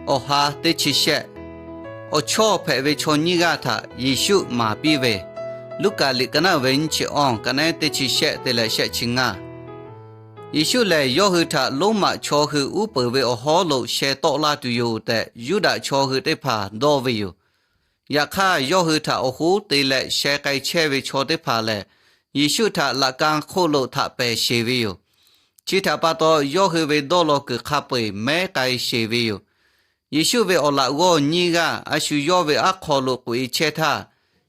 Awˬ ha teˇ chi shehˆ. Awˬ chawˇ hpehꞈ ve chaw nyiˇ g'aˇ htaꞈ Yeˍsuˆ maˍ piˇ ve. Luˉkaꞈ liꞈ ka naˆ ve nyiˇ chi awˇ ka nehˉ teˇ chi shehˆ te leh shehˆ chi ngaˇ. Yeˍsuˆ lehˬ, yawˇ hui htaꞈ Roˉmaꞈ chaw hui uˉ peunˍ ve awˬ hawˉ lo sheh tawˆ laˇ tuˬ yoˬ tehꞈ, Yuˇdaꞈ chaw hui teˇ hpaˍ dawˇ ve yoˬ. Yaꞈ hk'aˇ, yawˇ hui htaꞈ awˬ hoˉ te leh sheh k'ai chehˇ ve chaw teˇ hpaˍ lehˬ, Yeˍsuˆ htaꞈ laꞈ ka hk'oˆ lo htaꞈ pehˬ sheˬ ve yoˬ. Chi htaꞈ pa taw, yawˇ hui ve dawˇ law kuiˬ hk'a peu-eˬ mehˉ k'ai sheˬ ve yoˬ. Yeˍsuˆ ve awˬ laꞈ g'awˇ nyiˇ g'aˇ a shu yawˇ ve aˉ hk'aw lo k'oꞈ-e chehˇ htaˇ,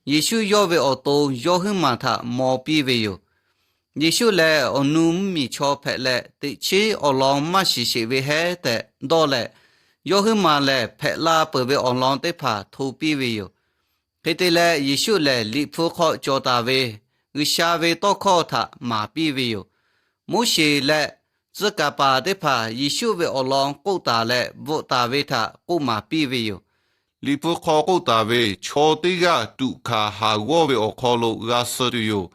Yeˍsuˆ yawˇ ve awˬ to yawˇ huiˉ maˬ htaꞈ maw piˇ ve yoˬ. Yeˍsuˆ lehˬ, awˬ nu mvuhˇmiˬ chaw hpehꞈ leh, teꞈ chiˉ awˬ lawn maˇ shiˍ sheˍ ve heˉ tehꞈ dawˇ leh, yawˇ huiˉ maˬ lehˬ hpehꞈ la peuˬ ve awˬ lawn teˇ hpaˍ hto piˇ ve yoˬ. Hk'e te leh, Yeˍsuˆ lehˬ Liꞈ hpu hk'aw cawˬ taˍ ve G'uiˬsha ve tawˇ hkawˇ htaꞈ maˍ piˇ ve yoˬ. Moˉseˍ leh tcuh kaˍ paˍ teˇ hpaˍ Yeˍsuˆ ve awˬ lawn k'oˆ taˍ leh bvuhꞈ taˍ ve htaꞈ k'oˆ maˍ piˇ ve yoˬ. Liꞈ hpu hk'aw k'oˆ taˍ ve, Chaw teˇ g'aˇ tuꞈ hkanˍ haˍ g'awˇ ve awˬ hk'aw lo g'a suh tuˬ yoˬ.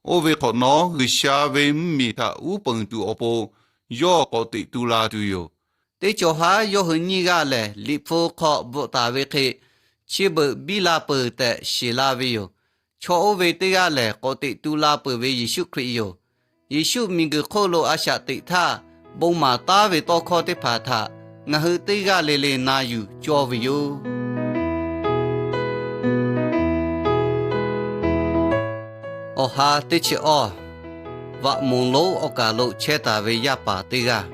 Oˇ ve hk'awꞈ nawˉ, G'uiˬsha ve mvuhˇmiˬ htaꞈ uˉ peunˍ tuˬ awˬ pon yawˇ k'awꞈ teꞈ tu la tuˬ yoˬ. Teˇ cawˬ haˉ yawˇ hui nyiˇ g'aˇ lehˬ, Liꞈ hpu hk'aw bvuhꞈ taˍ ve hk'e, chi beuꞈ biˇ la peuˬ tehꞈ shiˍ la ve yoˬ. Chaw oˇ ve teˇ g'aˇ lehˬ, k'awꞈ teꞈ tu la peuˬ ve Yeˍsuˆ Hkriꞈ yoˬ. Yeˍsuˆ miˬguiˬ hk'oˆ lo a shaꞈ teꞈ htaˇ, bon maˍ taˉ ve tawˇ hkawˇ teˇ hpaˍ htaꞈ ngaˬ hui teˇ g'aˇ le le na yuˬ cawˇ ve yoˬ. Awˬ ha teˇ chi awˇ. Vaꞈ moˍ lonˉ awˬ kaˬ lo chehˇ taˍ ve yaˇ paˍ teˇ g'aˇ.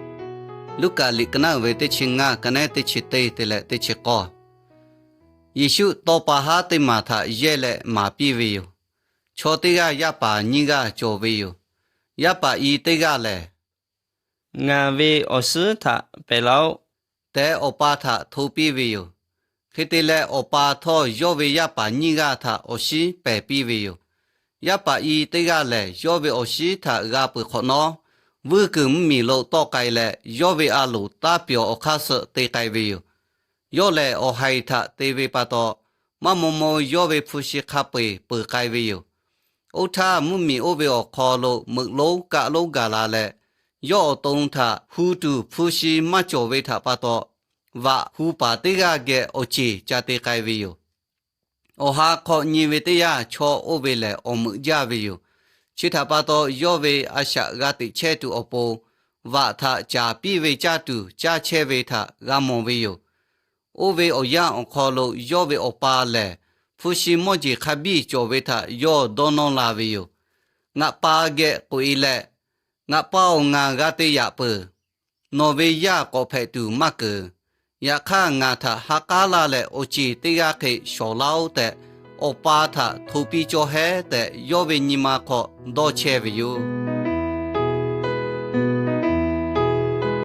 Luˉkaꞈ liꞈ ka naˆ ve teˇ chi ngaˇ ka nehˉ teˇ chi teˇ te leh teˇ chi k'awˇ. Yeˍsuˆ tawˇ pa haˉ teˇ maˬ htaꞈ yehˇ leh maˍ piˇ ve yoˬ. Chaw teˇ g'aˇ yaˇ paˍ nyiˇ g'aˇ cawˬ ve yoˬ. Yaˇ paˍ i teˇ g'aˇ lehˬ, Ngaˬ ve awˬ suhˉ htaꞈ pehˬ laˇ-oˆ tehꞈ, awˬ pa htaꞈ hto piˇ ve yoˬ. Hk'e te leh, awˬ pa htawˇ yawˇ ve yaˇ paˍ nyiˇ g'aˇ htaꞈ awˬ shinˉ pehˬ piˇ ve yoˬ. Yaˇ paˍ i teˇ g'aˇ lehˬ, yawˇ ve awˬ shinˉ htaꞈ g'a peuˬ hk'awꞈ nawˉ, vuiˇ kuiˬ mvuhˇmiˬ lo tawˆ k'ai leh, yawˇ ve a loˍ taˇ pyawˬ awˬ hk'aˇ suh te k'ai ve yoˬ. Yawˇ lehˬ, awˬ haiˬ htaꞈ te ve pa taw, maˇ maw maw yawˇ ve hpu shi hk'a peu-eˬ peuˬ k'ai ve yoˬ. Oˇ htaˇ, mvuhˇmiˬ oˇ ve awˬ hk'aw lo meuꞈ lonˉ kaˆ lonˉ gaˬ la leh, yawˇ awˬ to htaꞈ hu tuˬ hpu shi maˇ cawˬ ve htaꞈ pa taw, vaꞈ hu paˍ teˇ g'aˇ geh awˬ ceˬ ca te k'ai ve yoˬ. Awˬ ha hk'aw nyi ve teˇ yanˇ, chaw oˇ ve lehˬ awˬ meuꞈ jaˇ ve yoˬ. Chi htaꞈ pa taw, yawˇ ve a shaꞈ g'a teꞈ chehˇ tuˬ awˬ pon, vaꞈ htaꞈ caˍ piˇ ve caˇ tuˬ caˇ chehˇ ve htaꞈ g'a mawˬ ve yoˬ. Oˇ ve awˬ yanˇ awˬ hk'aw lo yawˇ ve awˬ pa lehˬ, hpu shi mawˇ jeˬ hk'a biˇ cawˬ ve htaꞈ yawˇ dawˇ nawˇ la ve yoˬ. Ngaˬ pa geh k'oꞈ-e leh, Ngaˬ pa-oˬ, ngaˬ g'a te yaꞈ peuˬ. Nawˬ ve yaˇ k'awꞈ hpehꞈ tuˬ maˇ keunˍ. Yaꞈ hk'aˇ, ngaˬ htaꞈ ha k'aˉ laˇ leh awˬ ceˬ teˇ g'aˇ hk'e shawˍ laˇ-oˆ tehꞈ, awˬ pa htaꞈ hto piˇ cawˇ heˉ tehꞈ, yawˇ ve nyi ma hk'aw dawˇ chehˇ ve yoˬ.